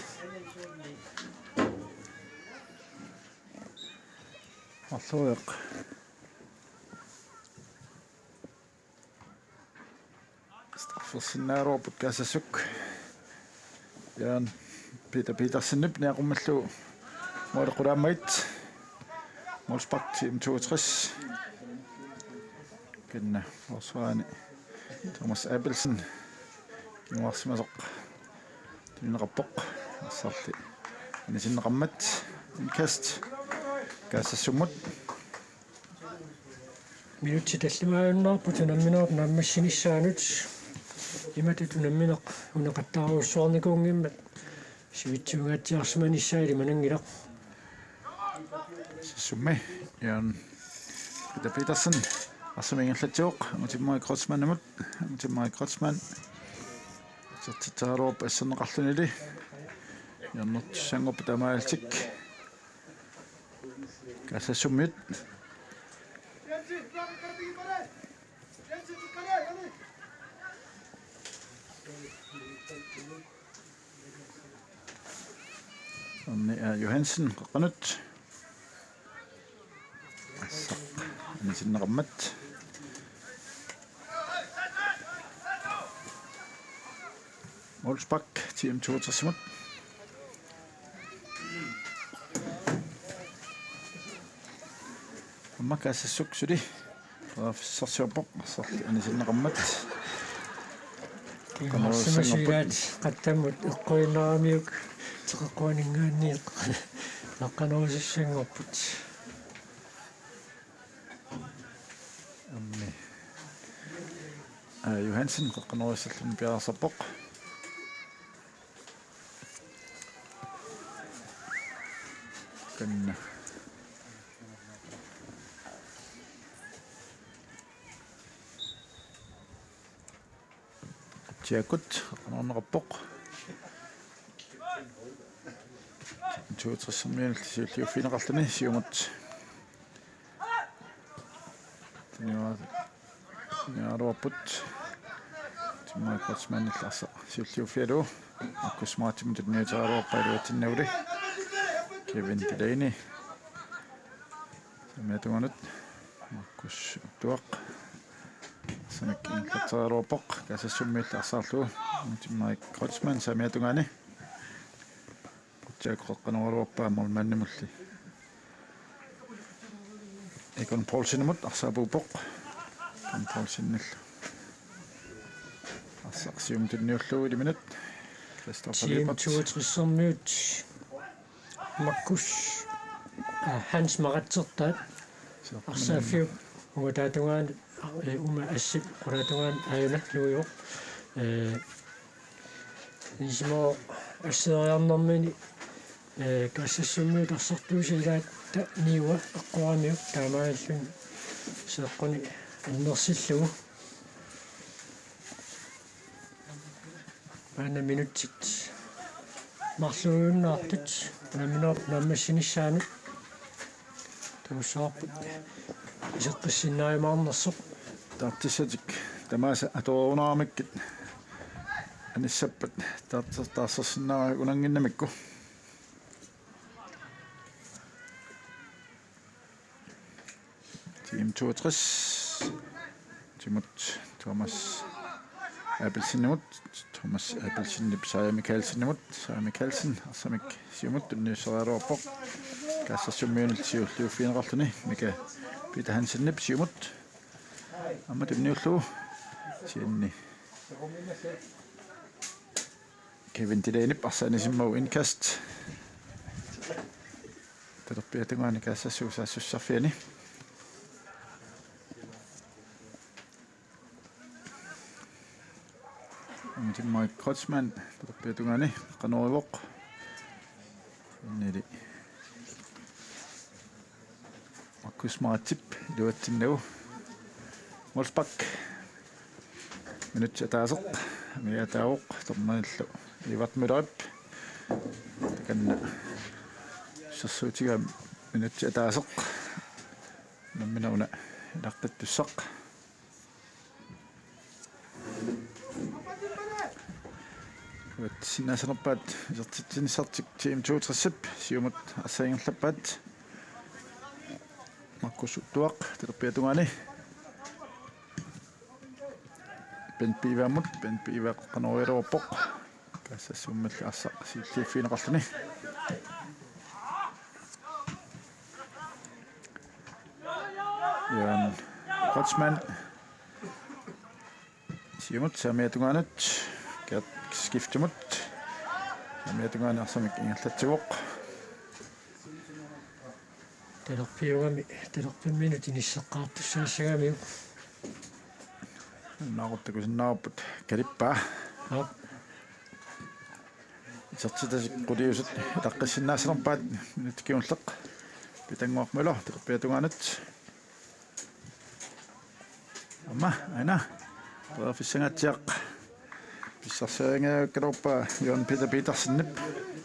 Marloriaq. Straffersinnaagaluarput Kaassassuk. Jaan Peter Petersenip niaqummallu måli qulaammagit. Målspark T M toogtres. Kisianni forsvarerni Thomas Abelsen kinguarsimasoq tunineqarpoq. Arsarli anisinneqarmat. Indkast Kaassassummut. Minutsit tallimaajunnaarput unamminerup naammassinissaanut. Imatut unammineq uneqattaarujussuarnikuunngimmat sivitsuungaatsiarsimanissaa ilimananngilaq. Summi Jaan Peter Petersen arsamik ingerlatsivoq. Angutimmarik Kreutzmannimut. Angutimmarik Kreutzmann. Sertitsaaruup asserneqarlunili. Hjørnertussanngorpoq taamaalillutik. Kaassassummiut. Anni A. Johansen, qaqqanut. Assaq, anisinneqarmat. Målspark, T M toogtres-imut. Aamma Kaassassuk suli. Periarfissarsiorpoq, arsarli anisinneqarmat. Qanoq ilaat qattammut eqquinnaramiuk teqeqquaninngaanniit naqqanerusussanngorput. Aammi. Aa, Johansen qaqqanerussussalluni piareersarpoq. Kanna. Jaakut qaqqaneruneqarpoq. Toogtres-imiunillu siulliuffigineqarluni siumut. Tunniua-, tunniugaluarput. Angutimmarik Kreutzmannillu arsaq siulliuffigalugu. Markus Martinimut tunniuteriaraluarpaa iluatsinnaguli. Kevin Delaney. Saamiata tungaanut. Markus Utuaq. Arsamik ingerlatseriaraluarpoq. Kaassassummiullu arsaarlugu. Angutimmarik Kreutzmann saamiata tungaani. Qutsaak qaqqanerugaluarpaa målmandimulli. Egon Poulsenimut arsaq apuuppoq. Egon Poulsenillu. Arsaq siumut tunniullugu ilaminnut. Christoffer T M Lyberth. Toogtres-ermiut. Markus, aa, Hans Maratsertaat. Arsaaffiup uunga taatungaanut, ee, uuma assip qulaatungaanut aajuna luivoq. Ee, Isimo asseeriarnermini, ee, Kaassassummiut arsartuusilaat ta-, niua eqqoramiuk taamaalilluni seeqquni annersillugu. Maanna minutsit marluujunnaartut unamminerup naammassinissaanut. Takussavarput iseqqissinnaajumaarnersoq. Taartissatik tamaasa atoreerunaramikkit anissappat taarser-, taarsersinnaajumaarunannginnamikku. T M toogtres. Timut Thomas Abelsenimut. Thomas Abelsenip Saja Michaelsenimut. Saja Michaelsen arsamik siumut tunniusseriaraluarpoq. Kaassassummiunillu siulliuffigineqarluni. Mika Peter Hansenip siumut. Aamma tunniullugu. Sianni Kevin Delaneyp arsaq anisimmagu indkast. Talerpiata tungaani Kaassassut saassussarfiani. Angutimmarik Kreutzmann, talerpiata tungaani, qaqqanerivoq. Nili. Markus Maratip, iluatsinnagu. Målspark. Minutsit ataaseq, amiataavoq, dommerillu. Ivart Møllerip. Takanna. Sersuutiga minutsit ataaseq. Nammineq una Ilaqqittussaq. Uatsinnaasanerpaat isertitsinissartik Team toogtresip siumut arsaq ingerlappaat. Markus Uttuaq talerpiata tungaani. Bent Bivaamut, Bent Biva qanoq iliorpoq. Kaassassumilli arsaq siulliuffigineqarluni. Jan Kreutzmann. Siumut saamiata tungaanut. Gert skiftimut. Saamiata tungaanut arsamik ingerlatsivoq. Talerpiugami, talerpimminut inisseqqaartussaassagamiuk. Naarutta kusannaarput kalippaa. Aap. Isertitasik quliusut ilaqqissinnaassanerpaat minutsit kingulleq. Pitannguaq Møller, talerpiata tungaanut. Aamma, aana. Periarfissanngaatsiaq. Pissarsiarinngikkalaarpaa Jørgen Peter Petersenip.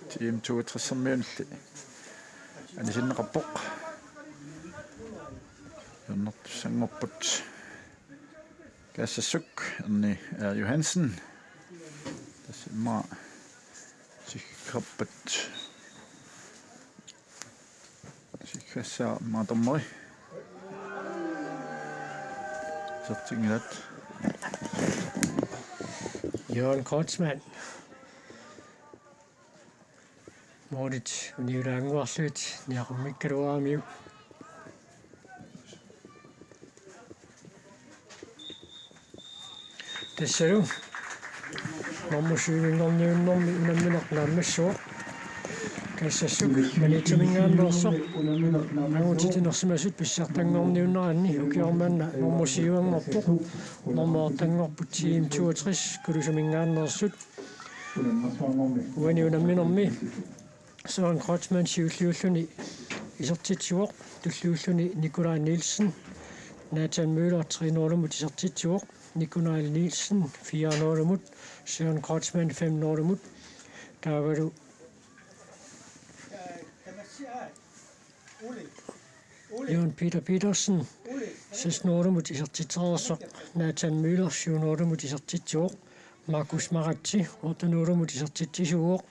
Team toogtresimiunilli anisinneqarpoq. Hjørnertussanngorput. Kaassassuk, Erni, øh, Johansen. Tassa immaqa sikkerpat. Sikkersaa immaqa dommeri. Isertinngilaat. Jørgen Kreutzmann. Målit uniulaannguarlugit niaqummikkaluaramiuk. Tassalu normu syvinngorniunnermi unammineq naammassivoq. Kaassassuk Maniitsuminngaanneersoq. Angutit inersimasut pissartanngorniunneranni ukioq manna normu syvanngorpoq. Normu ottanngorpoq Team toogtres Kulusiminngaanneersut. Uani unamminermi Søren Kreutzmann siulliulluni isertitsivoq, tulliulluni Nikolaj Nielsen, Nathan Møller tre nulimut isertitsivoq, Nikolaj Nielsen fire nulimut, Søren Kreutzmann fem nulimut, taavalu Jørgen Peter Petersen seks nulimut isertitsereersoq, Nathan Møller syv nulimut isertitsivoq, Markus Maratse otte nulimut isertitsisuuvoq,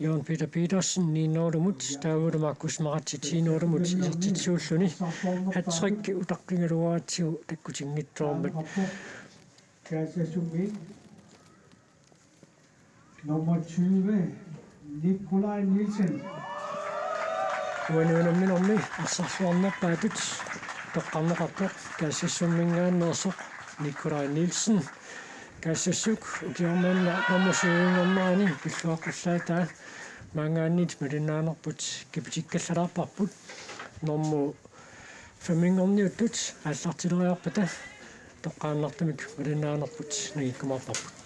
Jørgen Peter Petersen ni nulimut, taavalu Markus Maratse ti nulimut isertitsisuulluni. Hattrick utaqqigaluaratsigu takkutinngitsoormat. Kaassassummi nummer tyve, Nikolaj Nielsen. Uani unamminermi arsarluarnerpaatut toqqarneqarpoq Kaassassumminngaanneersoq Nikolaj Nielsen. Kaassassuk ukioq manna normu syvinngornerani pilluaqqullaataa maanngaanniit malinnaanerput kipitikkallalaarparput. Normu femminngorniuttut aallartileriarpata toqqaannartumik malinnaanerput nangikkumaarparput.